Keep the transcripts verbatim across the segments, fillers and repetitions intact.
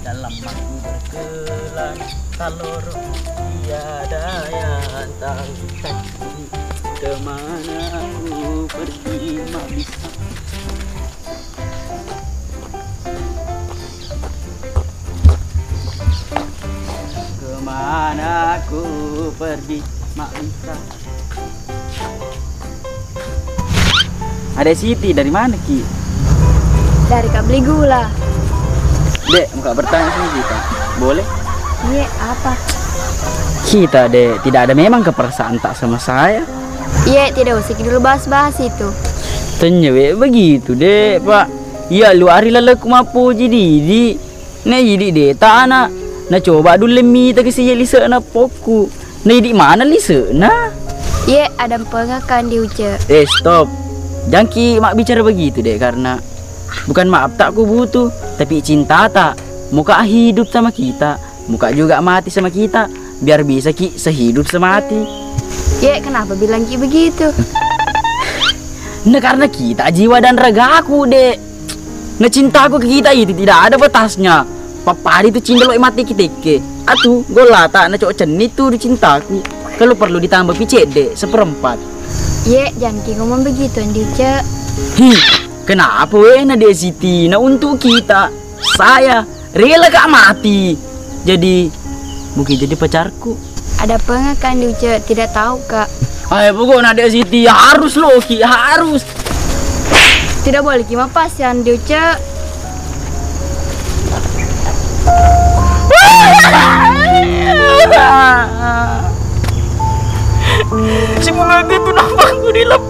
Dalam aku berkelana, taloro tiada yang tahu. Kemana aku pergi, mak bisa. Kemana aku pergi, mak bisa. Adek Siti, dari mana ki? Dari Kabligula. Dek, mau bertanya sama kita. Boleh? Iya, apa? Kita, Dek, tidak ada memang keperasaan tak sama saya. Iya, tidak usah dulu bahas-bahas itu. Tanya we begitu, Dek, Pak. Iya, lu ari laleku mappoji didi. Na idi de tana, na coba dulle mita ke siye lise'na pokku. Na idi mana lise'na? Ye, ada mpengakang di Uce. Eh, stop. Jangki mak bicara begitu, Dek, karena bukan maaf tak ku butuh, tapi cinta tak. Muka hidup sama kita, muka juga mati sama kita, biar bisa ki sehidup semati. Ye, kenapa bilang ki begitu? Nah, karena kita jiwa dan ragaku, Dek. Nah, cintaku ke kita itu tidak ada batasnya. Papadi tu cinta lo mati ki tekke. Atu, golata na cok cenni tu di cintaku. Kalau perlu ditambah picek, Dek, seperempat. Ye, jangki ngomong begitu, Andi, Cek. Hi, kenapa we na Dek Siti? Nah, untuk kita, saya rela kak mati. Jadi, mungkin jadi pacarku. Ada pengakang di Uce, tidak tahu, Kak. Hai, pokoknya Dek Siti harus loki, harus. Tidak boleh ki mapasian di Uce. Simulasi itu nampakku dilepas.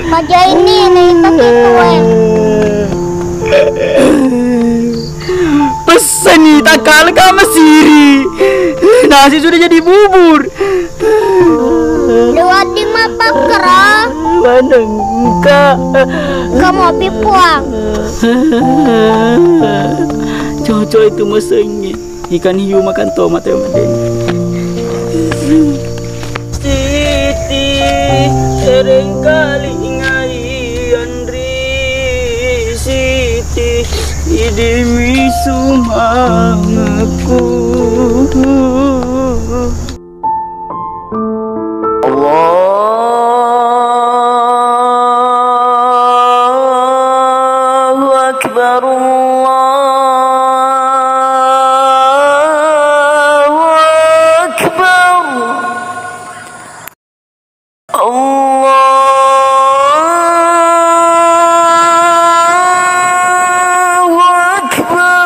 Paja ini nih, tapi kue. Peseni tak kalah sama siri. Nasi sudah jadi bubur. Dewa di mapakkara. Mana engka? Kamu api puang. Cocok itu mesengi. Ikan hiu makan tomat ya, Made. Siti, ereng kali ngai anri Siti, idimi sumangeku. Allahu Akbar, Allahu Akbar. Allahu Akbar, Allahu Akbar.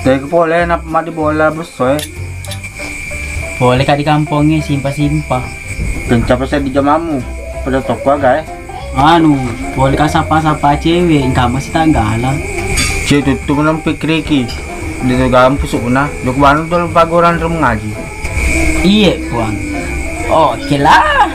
Tega pole nappa maddi bola besso e. Pole ka di kampongnge simpa-simpa. Kencapa seddi jamammu. Pada tokko aga e. Anu, pole ka sapa-sapa cewek, engka masih tanggala. Cewek tuttu menang pikiriki. Di tu gampus una. Jok banu tu pagoran rum ngaji. Iye, Puang. Oke lah.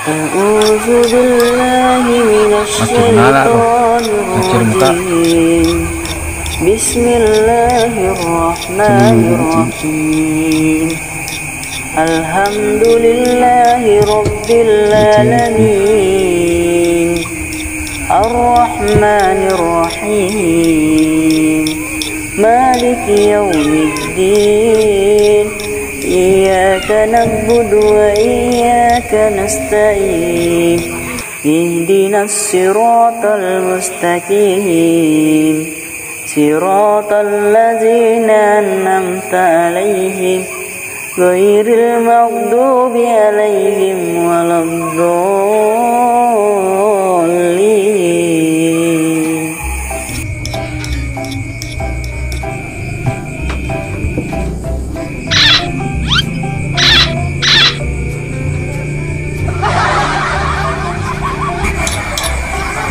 أعوذ بالله من الشيطان الرجيم. بسم الله الرحمن الرحيم. الحمد لله رب العالمين. الرحمن الرحيم. مالك يوم الدين. إياك نعبد وإياك نستعين. اهدنا الصراط المستقيم. صراط الذين أنعمت عليهم غير المغضوب عليهم ولا الضالين.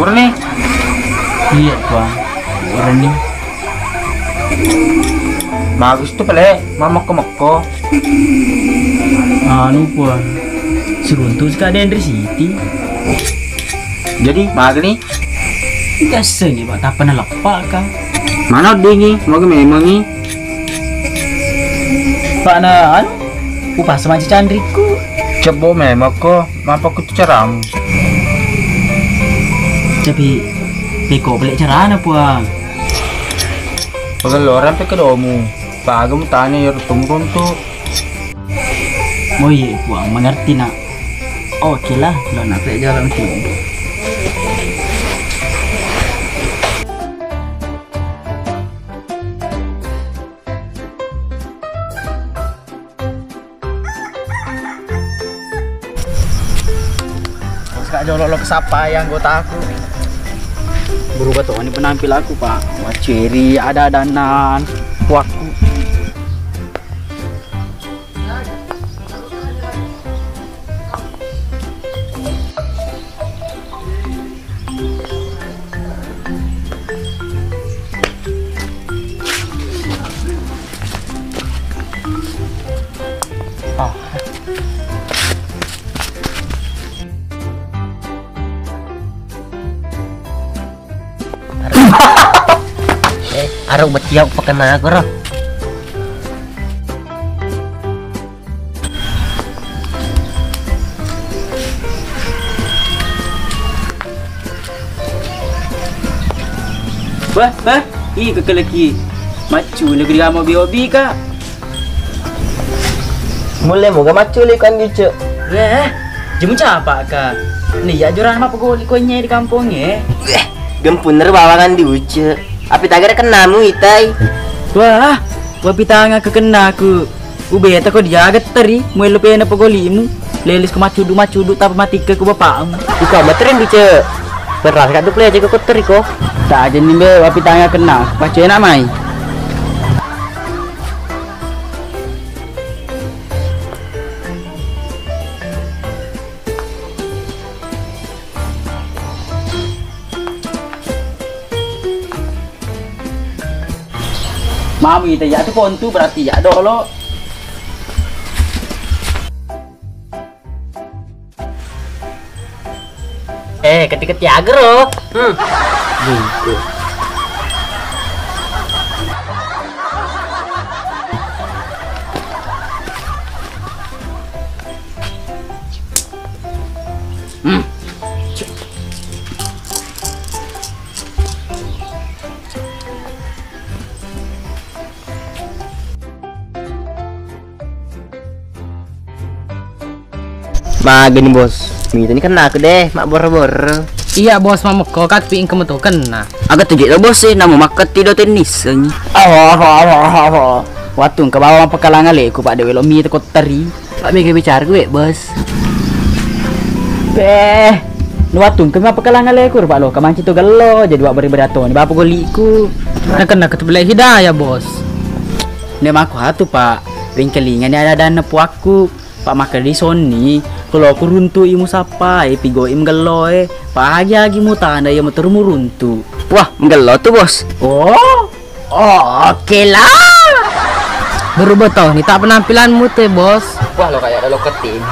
Purani? Iya, Puang. Purani. Bagus tu pale, mamokko-mokko. Anu, Puang. Siruntu' sika denri Siti. Jadi, magani? Biasa ni, Pak, tappa naleppa ka. Mana dingi, moga memangi. Pak na, anu, upasa manci canriku. Cebbo memang ko, mapa ku tu caramu. Tapi, peko balik carana, Puang. Pegel orang pe kedomu. Paga mutanya ya tumurun tu. Oh iya, Puang, mengerti, Nak. Oke lah, lo nak pe jalan tu. Terus kak jolo lo kesapa ya anggotaku. Berubah tuh ini penampilanku, Pak. Wah, ciri ada-adanan. Puakku. Ah. Eh, aro betiau pakai mago ro. Bah, bah, ih kekeleki. Macu lagi kamu biobi kak. Mulle moga macculi kan gice. Eh, jemu capa ka? Ni ya jurang mapegoli konye di kampung e. Eh, gempun ner bawangan di uce. Api tagara kennamu itai. Wah, wapitanga kekennaku. Ubeta ko diaga teri, muelo pena pegolimu. Lelis ko macudu-macudu tapa matikka ku bapakmu. Iko materi gice. Beras kadu plece ko teri ko. Tak aja ni be wapitanga kenna. Pacena mai. Mami, iya tu kontu berarti iya dolo. Eh, ketik-ketik agero. Hmm. Gitu. Hmm. Magani bos, mitani kennaku deh, mabboro-boro. Iya bos, mammekko ka tapi engka metu kenna. Aga tu je lo bos e, namu makketti do tennis. Awa, awa, awa, awa, awa. Wattu engka bawa mappekalangaleku pak dewe lo mita ko teri. Pak mega bicara gue bos. Beh, nu wattu engka mappekalangaleku pak lo kamanci to gello jadi wa beri beratoni bapak goliku. Nakenna ketebelai hidayah bos. Ne mako hatu pak, ringkelingani ada-adanna puakku. Pak makkeda sonni, kelo ku runtu i musappa e pigo i mgello e. Pak agi-agi mutana iya meteru muruntu. Wah, mgello tu bos. Oh, oke lah. Berubah toh, ni tak penampilanmu teh bos. Wah, lo kayak ada lo ketin.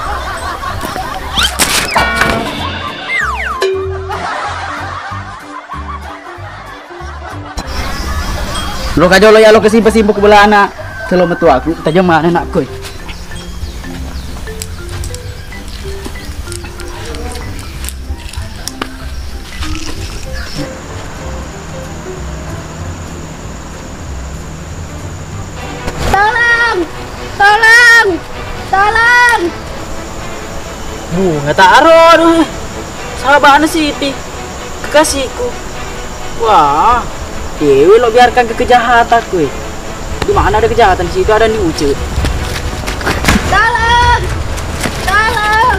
Lo kajolo ya lo kesimpa-simpa ku belana. Telo metu aku, tajam mana nak koi. Tolong! Tolong! Tolong! Bunga tak aro, aduh. Sahabatnya Siti. Kekasihku. Wah, dewe lo biarkan ke kejahatanku, eh. Di mana ada kejahatan, di situ ada ni Uce. Tolong! Tolong!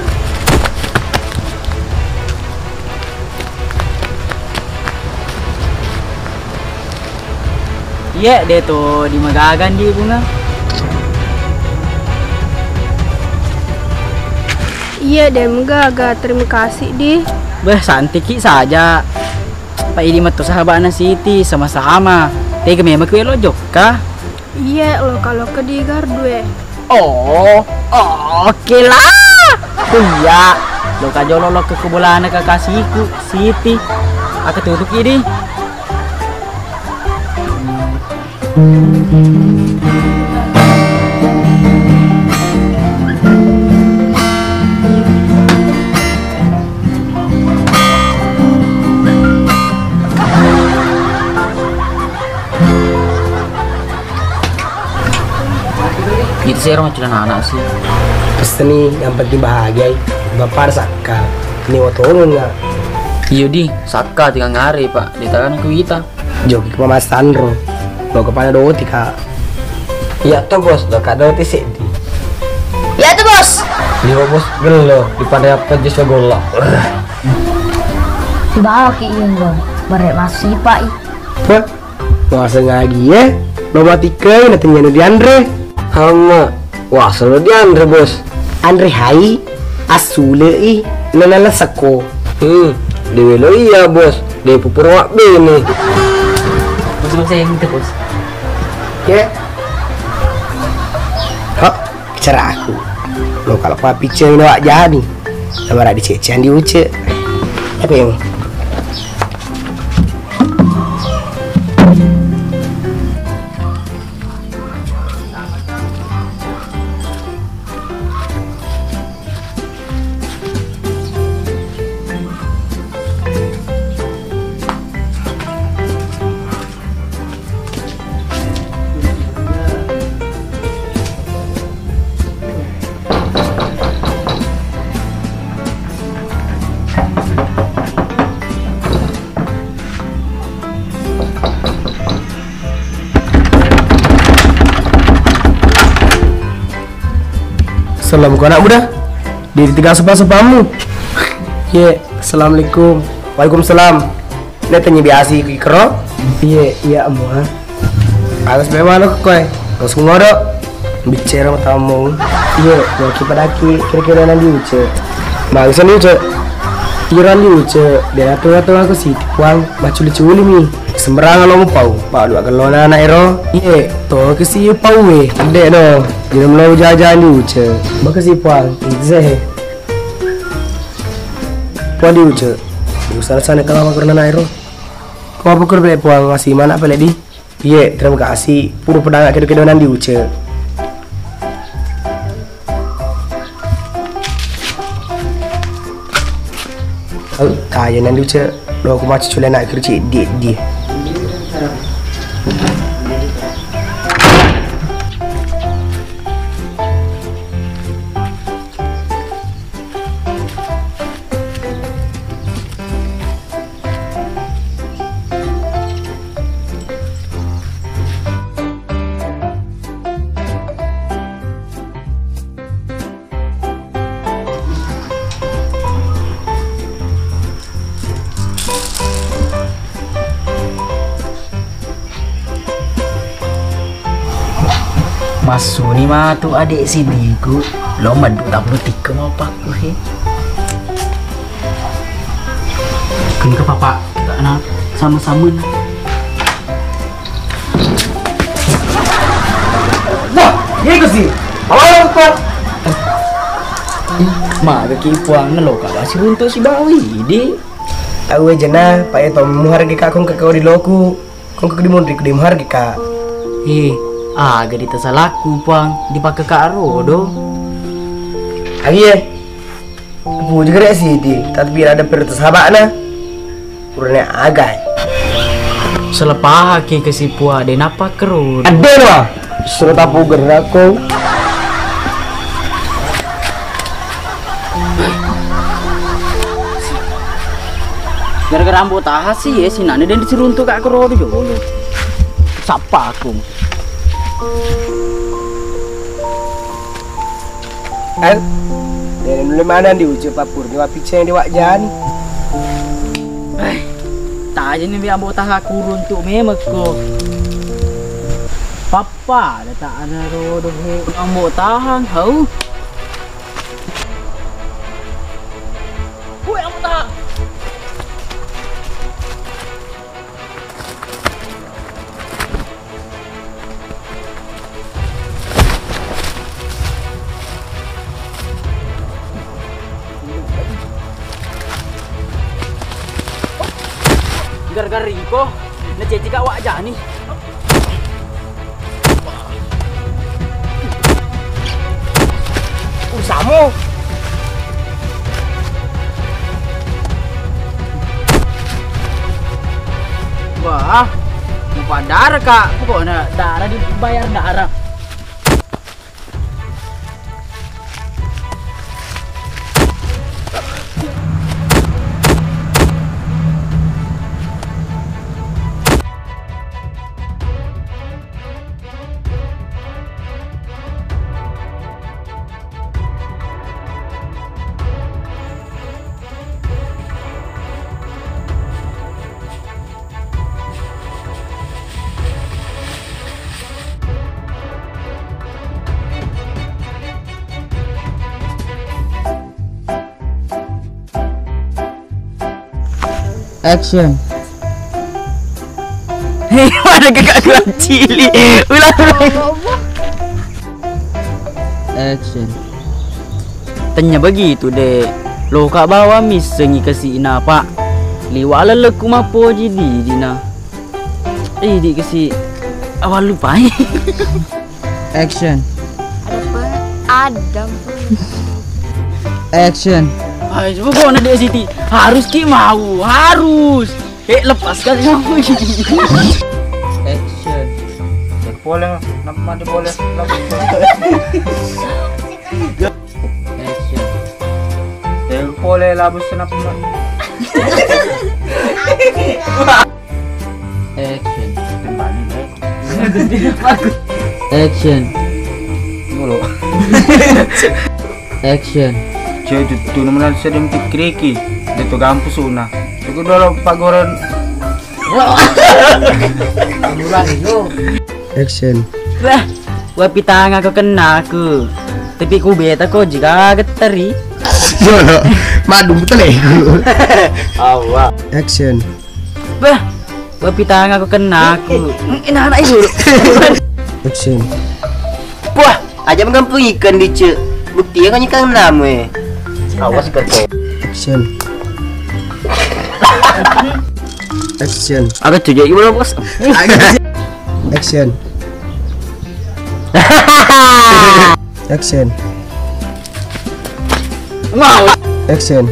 Iye, de to di magaga ndi Bunga. Iye, de magaga, terima kasih di. Beh, santiki saja. Pak Idi metto sahabatna Siti sama-sama. Tega memang kuelo jokka. Iye, loka-loka di gardue. Oh, oke lah. Iya, loka jolo loka ke bolana kekasihku Siti. Aku tutup ini. Itu sih orang macam anak sih. Pesen nih, yang penting bahagia. Bapak ada sakka. Ini watolong nggak? Iyo di, sakka tinggal ngare, Pak. Di tangan ku kita. Joki ke Mama Sandro. Lo kepala doti, Kak. Iya to, Bos, lo Kak doti seddi. Iya to, Bos. Liwa, Bos, gelo, dipada apa jes golla. Tiba ki inggo, bare masih, Pak. Wah, masa ngagi ya? Lo mati kai na tanya dianre. Hama, wah, selalu dianre, Bos. Anre hai, assulei, nalala sako. Hmm, dewelo iya, Bos. De pupuro mabbene. Bos, bos, saya minta, Bos. Ya. Hah, bicara aku. Lo kalau papice ini wak jani. Sama rak dicecean di uce. Apa yang? Salam ko anak muda. Diri tiga sopan-sopanmu. Ye, assalamualaikum. Waalaikumsalam. Ne tanya biasa iku ikro? Iye, iya mua. Atas memang lo koe. Terus ngodo. Bicara matamu. Iye, waki padaki kira-kira nanti uce. Bagus nih uce. Kira nanti uce. Biar aku atau aku sih puang maculi-culi mi. Sembarangan lo mupau. Pak dua kelona anak ero. Iye, to ke si pau we. Ade no. Jangan lo jajan di uce. Makasih puang. Izeh. Puang di uce. Di usah sana kalau makan anak ero. Ko apa kur pele puang masih mana pele di? Iye, terima kasih. Puru pedanga kedo-kedo nandi uce. Kaya nandi uce, lo aku macu cule anak kerci di di. Massuni matu adik siniku, lo meddu tablu tikke mau pakku he. Kengka papa, tak na sama-sama na. Wah, iya ke sih. Awal apa? Maga ki puang lo kak si runtuk si bawi di. Awe jena, pak eto muharga kakung ke kau di loku. Engka kedi monri kedi mahargi ka. Eh, aga di tasalaku puang dipakke ka rodo. Agie. Puji gere siti, tapi ada perlu tasabakna. Urane agai. Salah paham ki kasi pua de napa kero. Ade no. Suruh tapu gerak ko. Gara-gara ambo taha sih ya, sinane dan disiruntuk kak kero di jolo. Sapa aku? Kan? Dari mulai mana diuji papur di wapiceng di wak jani. Eh, tajani mi ambo taha kuruntuk memekko. Papa, ada tak ada rodo he. Ambo tahang, hau. Woi, ambo tahang. Gara-gara iko, na cecika wak jani. Usamu. Wah, mupa darah kak, pokoknya darah dibayar darah. Action. Hei, mana kakak kurang cili? Ulang, ulang. Action. Tanya begitu, Dek. Lo kak bawa missengi kasi napa? Liwa lelekku mapoji didina. Idi kasi awal lupai. Action. Ada apa? Ada apa? Action. Hai, coba kau nak dia Siti. Harus ki mau, harus. Eh, lepaskan kamu. Action. Cek pole, nama dia pole. Action. Cek pole, labus kenapa? Action. Kembali, eh. Action. Dulu. Action. Cewek itu tuh nemenan sedang pikiriki. Dia tuh gampus una. Itu dulu pagoran. Action. Wah, wapitanga ko kennaku. Tapi ku beta ko jika geteri. Dulu. Madu muteleku. Awwa. Action. Bah, wapitanga ko kennaku. Enak-enak itu. Action. Wah, aja menggampung ikan dice. Bukti ya kan ikan namu eh. Awas kerto. Action. Action. Agak tujuh gimana bos? Action. Action. Mau. Action.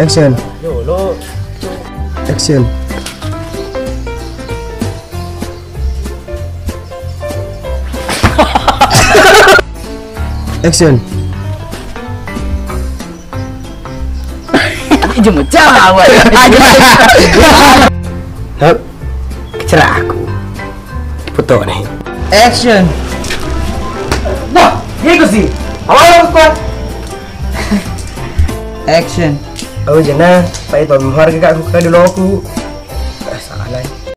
Action. Dulu. Action. Action. Jemut cawa. Hap, keceraku. Foto nih. Action. Wah, gitu sih. Awal aku kuat. Action. Oh, jena, Pak Iton, harga kak aku kado loku.